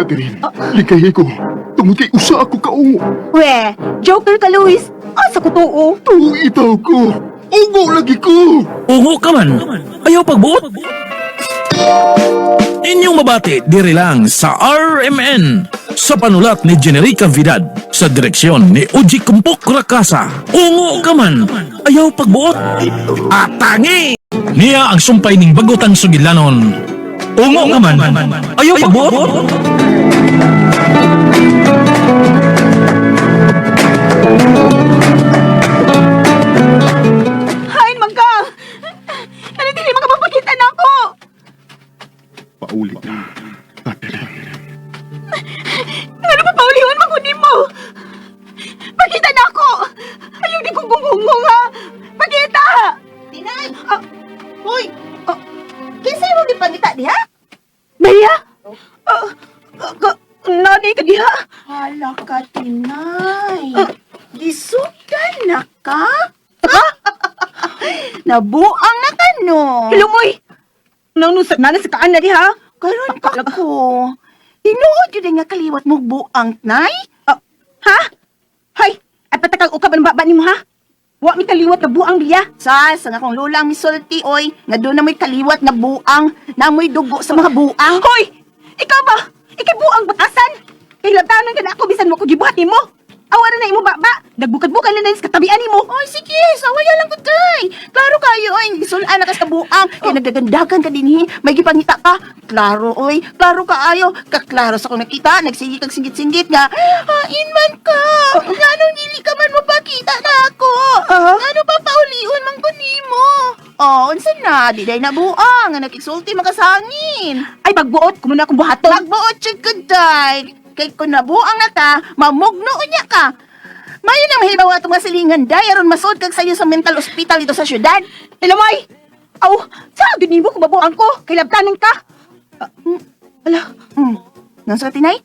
Catherine. Likay ko. Tungod kay usa ako kaungo. We, joker ka, Luis. Asa ko tuo? Tuo itaw ko. Ungo lagi ko. Ungo ka man, ayaw pagbuot. Inyong mabati diri lang sa RMN sa panulat ni Generica Vidad sa direksyon ni Uji Kumpok Rakasa. Ungo ka man, ayaw pagbuot. Atangi! Niya ang sumpay ning bagutang sugilanon. Ungo ka man, ayaw pagbuot. Hain man ka! Ano dili man ka mapakita na ako? Paulit na. Catherine. Ano pa paulihon man ko nimo? Pakita na ako! Ayaw di ko gungungo ha! Pakita! Tinay! Ah. Hoy! Oh, kinsa imong gipangita diha? Baya? Nani ka diha? Hala ka, Tinay. Gisudan na ka? Nabuang na ka, no? Lumoy! Nang nusa na sa kaan na diha? Karon pa ko. Tinuod yun nga kaliwat mo buang, Nay? Ah, ha? Hoy! Ay patakang ukab ang baba nimo ha? Wa mi kaliwat na buang biya. Sas, ang akong lola ang misulti, oy. Nga doon na mo'y kaliwat na buang, na mo'y dugo sa mga buang. Hoy! Ikaw ba? Ikay buang batasan? Kay labtanon ka na ako bisan mo ko gibuhat nimo. Awa ra na imo baba. Nagbukad-bukad na na sa katabian nimo. Oy, sige, sawaya lang ko, tay. Klaro kayo, oy. Gisulaan na ka sa buang. Kaya nagdagandagan ka dinhi. May gipangita ka. Klaro, oy. Klaro ka ayo. Kaklaro sa kong nakita. Nagsige kag singgit-singgit nga. Hain man ka. Ngano dili ka man mapakita na ako? Ngano pa paulion man ko nimo? Oh, unsa na? Di day na buang. Nga nakigsulti makasangin. Ay pagbuot kumo na akong buhaton. Magbuot siya ka, day. Kay kung nabuang na ka, mamugno unya ka. Mayo nang mahibaw atong nga silingan, day. Aron masud kag sayo sa mental hospital dito sa syudad. Ilamay! Aw, sa gyud nimo kung mabuang ko? Kay labtanon ka. Ah, Ala, Nasa ka, Tinay?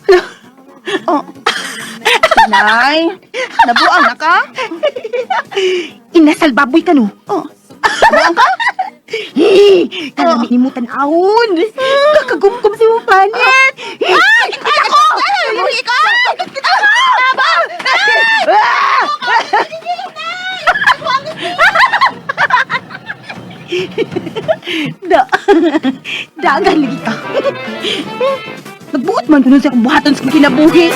Ala. Oh. Tinay, nabuang na ka? Inasal baboy ka no. Oh. Nabuang ka? Hey, kalami nimo tan-awon. Kakagumgum si mo panet. Ay! Ay, ako! Ay, ikaw! Tabang! Da. Dagan lagi ka. Nagbuot man kuno sa akong buhaton sa akong kinabuhi.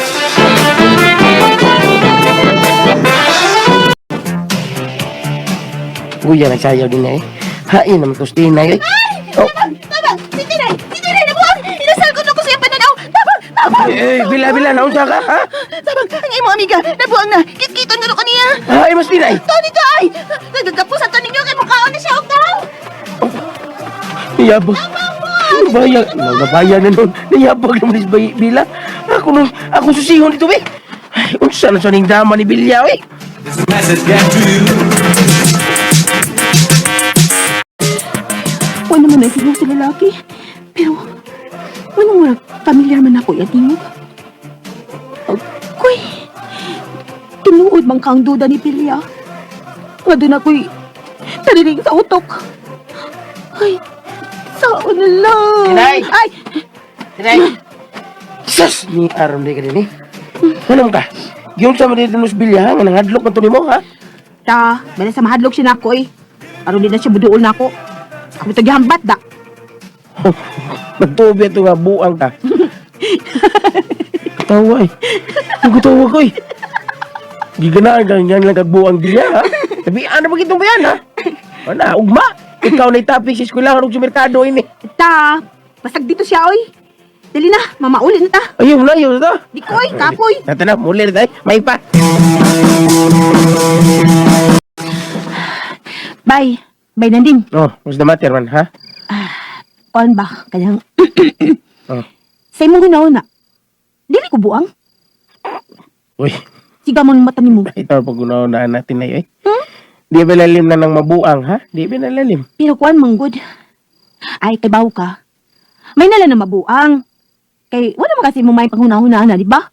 Kuya, nagsayaw din na eh. Hain naman tos din na eh. Oh. Tabang! Tabang! Si Tinay! Si Tinay nabuang! Inasal ko na ko sa iyang pananaw! Tabang! Tabang! Eh, bila bila naunsa ka ha? Tabang! Ang imo amiga! Nabuang na! Kitkiton nga ko niya! Hain mas dinay. Tony ka ay! Nagagapos at ninyo kay mukhaon na siya og tao! Niyabag. Nabaya, nabaya na nun. Niyabag naman is bila. Ako nung, ako susihon dito eh. Ay, unsa na sa ning dama ni Bilya eh. Wala naman ang tingog sa lalaki. Pero, wala mo familiar man ako yung tingog. Agoy! Tinuod man kang duda ni Pilya. Nga doon ako'y tarinig sa utok. Ay, saan lang? Inay! Ay! Dinay. Sus, ni aron di ka din eh. Ano ka? Giyon sa man dito nos Bilya ha? Nga nangadlok man to nimo ha? Ta, bala sa mahadlok siya nako eh. Aron di na siya buduol nako. Ako ito gihambat da. Nagtubi ito nga buang ka. Katawa eh. Nagkatawa ko eh. Giganaan ganyan lang kag buang diya ha. Sabi, ano ba kitong bayan ha? Wala, ugma. Ikaw na itapik sa eskwelahan ug sa merkado ini. Ta, basag dito siya oy. Dali na, mamauli na ta. Ayaw na, ayaw na ta. Di koy, kapoy. Tata na, muli na tayo. May pa. Bye. Bye nanding. Oh, what's the matter man, ha? Kuan ba? Kanyang Oh. Sa imong hunauna. Dili ko buang. Uy, Siga mo ng mata nimo. ito pag-unaan natin na yun eh. Di ba lalim na ng mabuang, ha? Di ba nalalim? Pero kuan manggod. Ay kay baw ka. May nala na mabuang. Kay wala man kasi mo may panghuna-hunaan na, di ba?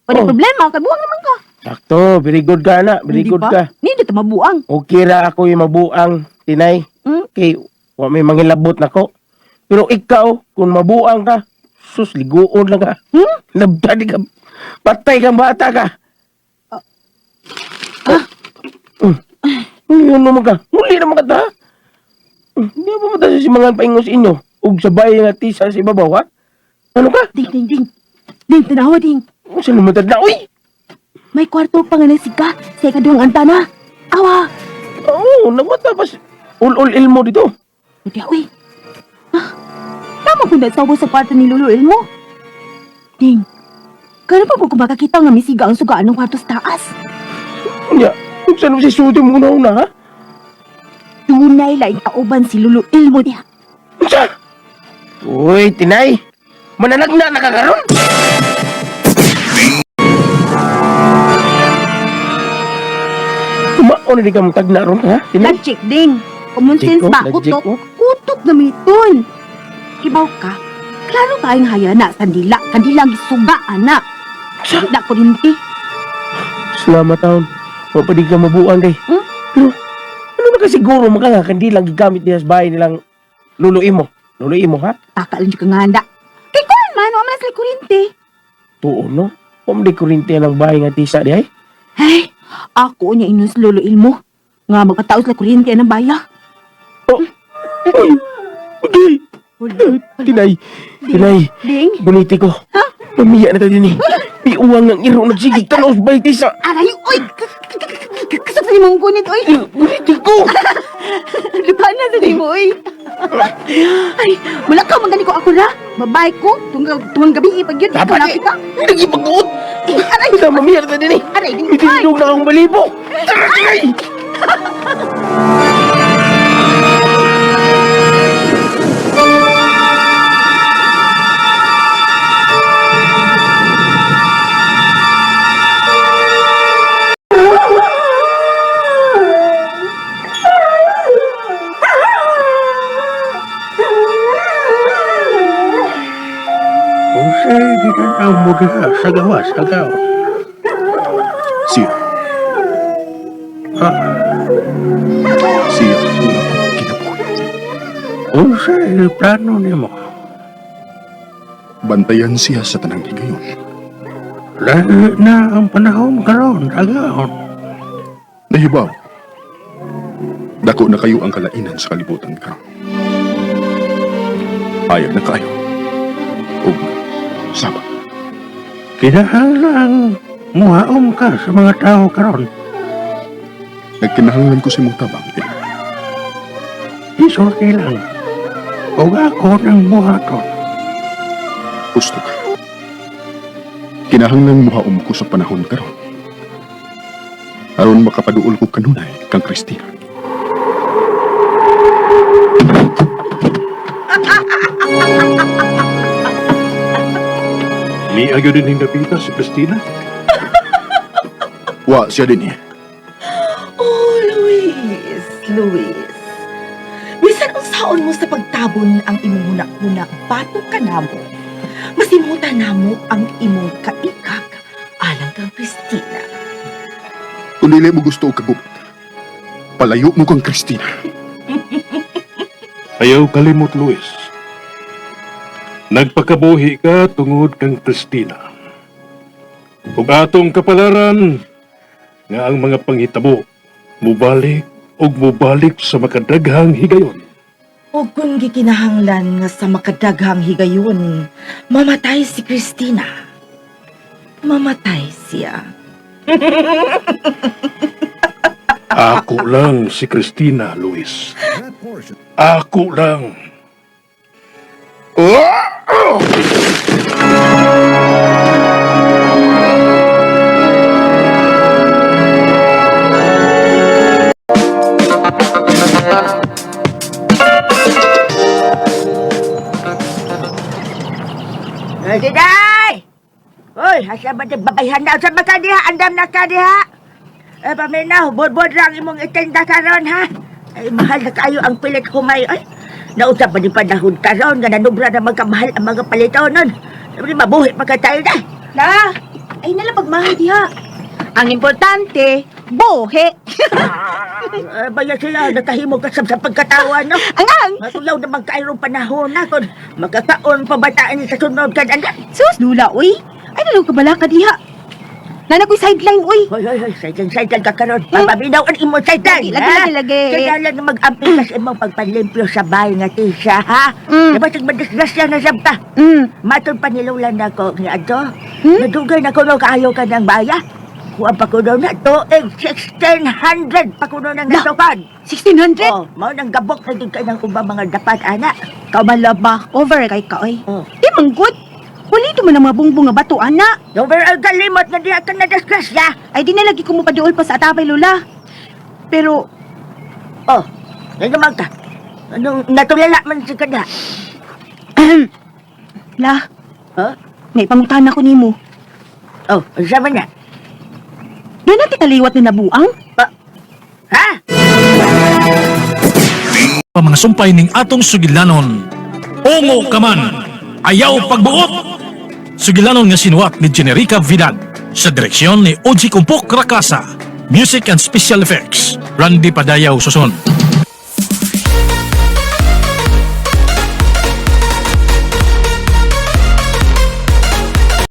Wala Oh. problema, kay buang naman ka. Sakto, very good ka, na. Very Di good ba? ka. Nindot ta mabuang. Okay ra ako yung mabuang, Tinay. Hmm? Kay, wa may mangilabot nako. Pero ikaw, kung mabuang ka, Sus, liguon lang ka. Hmm? Labda di ka. Patay kang bata ka. Ah. Yun naman ka. Muli naman ka ta. Hindi ba mata sa simangan paingon sa inyo? Ug sabay nga tisa sa ibabaw, ha? Ano ka? Ding, ding, ding. Ding, tanawa, ding. Unsa naman ta na? Uy! May kwarto pa nga nasiga sa ikaduhang antana. Awa! Oo, nagwata pas ul-ul ilmo dito. Hindi, uy. Ah, tama kung nasawa sa kwarto ni Lolo Elmo. Ding, kano pa po kung makakita nga misiga ang sugaan ng kwarto sa taas? Nya, unsa naman si Sudo mo una-una, ha? Dunay laing kauban si Lolo Elmo diha. Unsa? Uy, Tinay! Mananagna na ka karon? Kumao na di ka mong tagna ron, ha? Tinay? Lajik, ding. Common Lajik sense ko, ba? lajik Kutok. ko. Kutok na miton. Kibaw ka. Klaro tayong hayana. Sandila. Kandilang gisuga, anak. Sa? Na kurinti. Salamat taon. Wa pa di ka mabuang kay. Hmm? Pero, ano na kasiguro mga nga kandilang gigamit niya sa bahay nilang luluin mo? Luluin mo, ha? Taka lang ka nga handa. Kay kuan man, wa man na sila kurinti. Tuon, no? Wa man di kuryente ng bahay nga tisa di ay. Ay, ako niya inon sa Lolo Ilmo. Nga magpataos la kuryente ng baya. Oh. Uy! Okay! Tinay! Tinay! Ding, Buniti ko. Mamiya na tayo din eh. May uwang ng iro nagsigig tanaw sa bahay tisa. aray, oy! Kasap sa imong gunit, oy! Buniti ko! Lupa na sa nimo, oy! Ay, wala ka, magani ko ako ra. Babay ko, tungang, tungang gabi, ipag yun. Dapat Ikaw eh. ka. Nagipag-uot! Eh, aray, Ito, mamiya na tayo din eh. aray, ding, May ay! tinidog na akong balibo. Tara, tinay! Unsay gitanaw mo diha sa gawas, agaw? Siya. Ha? Siya ang akong kinabuhi. Unsay plano nimo? Bantayan siya sa tanang higayon. Lahi na ang panahon karon, agaw. Nahibaw. Dako na kayo ang kalainan sa kalibutan karon. Ayag na kayo. Ug saba. Kinahanglan muhaom ka sa mga tao karon. Nagkinahanglan ko sa imong tabang. Eh, Isulti lang. Ug ako nang buhaton. gusto ka. Kinahanglan muhaom ko sa panahon karon. Aron makapaduol ko kanunay kang Christina. Niagyo din hing dapita si Christina. Wa siya din eh. Oh, Luis, Luis. Bisan unsaon mo sa pagtabon ang imong huna-huna batok ka namo. Masimutan namo ang imong kaikak alang kang Christina. Kung dili mo gusto og kagubot, palayo mo kang Christina. Ayaw kalimot, Luis. Nagpakabuhi ka tungod kang Christina. Ug atong kapalaran nga ang mga panghitabo mubalik ug mubalik sa makadaghang higayon. O kung gikinahanglan nga sa makadaghang higayon, mamatay si Christina. Mamatay siya. Ako lang si Christina, Luis. Ako lang. Diday! Hoy, asa ba babayhan na? Sa ba ka diha? Andam na ka diha? Eh, paminaw, bodbod lang imong itinda karon ha? Ay, mahal na kayo ang pilit humay. Ay, nausap ba di panahon karon nga nanubra na magkamahal ang mga palitonon. Sabi, mabuhi pa ka tayo na. La, ay nala pagmahal diha. Ang importante, buhi. Baya sila, nakahimo ka sa pagkatawa, no? Angang! Matulaw na magkairong panahon na kon magkakaon pa bataan sa sunod kan anak. Sus, Lula, uy. Ay, nalaw ka bala ka diha. Nana ko'y sideline, uy. Hoy, hoy, hoy, sideline, sideline ka karon. Papaminaw ang imong sideline, Lagi, lagi, ha? lagi, lagi. Kailangan na mag-amping ka sa imong pagpanlimpyo sa bahay nga tisa, ha? Diba, madisgrasya na sab ka. Matod pa nilulan na ko ni Adto. Nadugay na ko no kaayo ka ng baya. Kuha pa ko daw na tuig 1600 pa ko ng La. nasukan. 1600? Oh, mao nang gabok na gid kay ng ubang mga dapat ana. Kauban ba? Over kay ka, oy. Oh. Di man good. Kulito man ang mga bungbong nga bato, ana. Over ang kalimot na diha ka na disgrasya. Ay, di na lagi ko mo paduol pa sa atapay, Lola. Pero, Oh, ano man ka? Anong natulala man si kada? La, Huh? may pangutan ako nimo. Oh, unsa man na? Doon natin kaliwat na nabuang? Ha? Pa mga sumpay ning atong sugilanon. Ungo ka man, ayaw pagbuot! Sugilanon nga sinuwat ni Generica Vidal sa direksyon ni Oji Kumpok Rakasa. Music and Special Effects, Randy Padayaw Suson.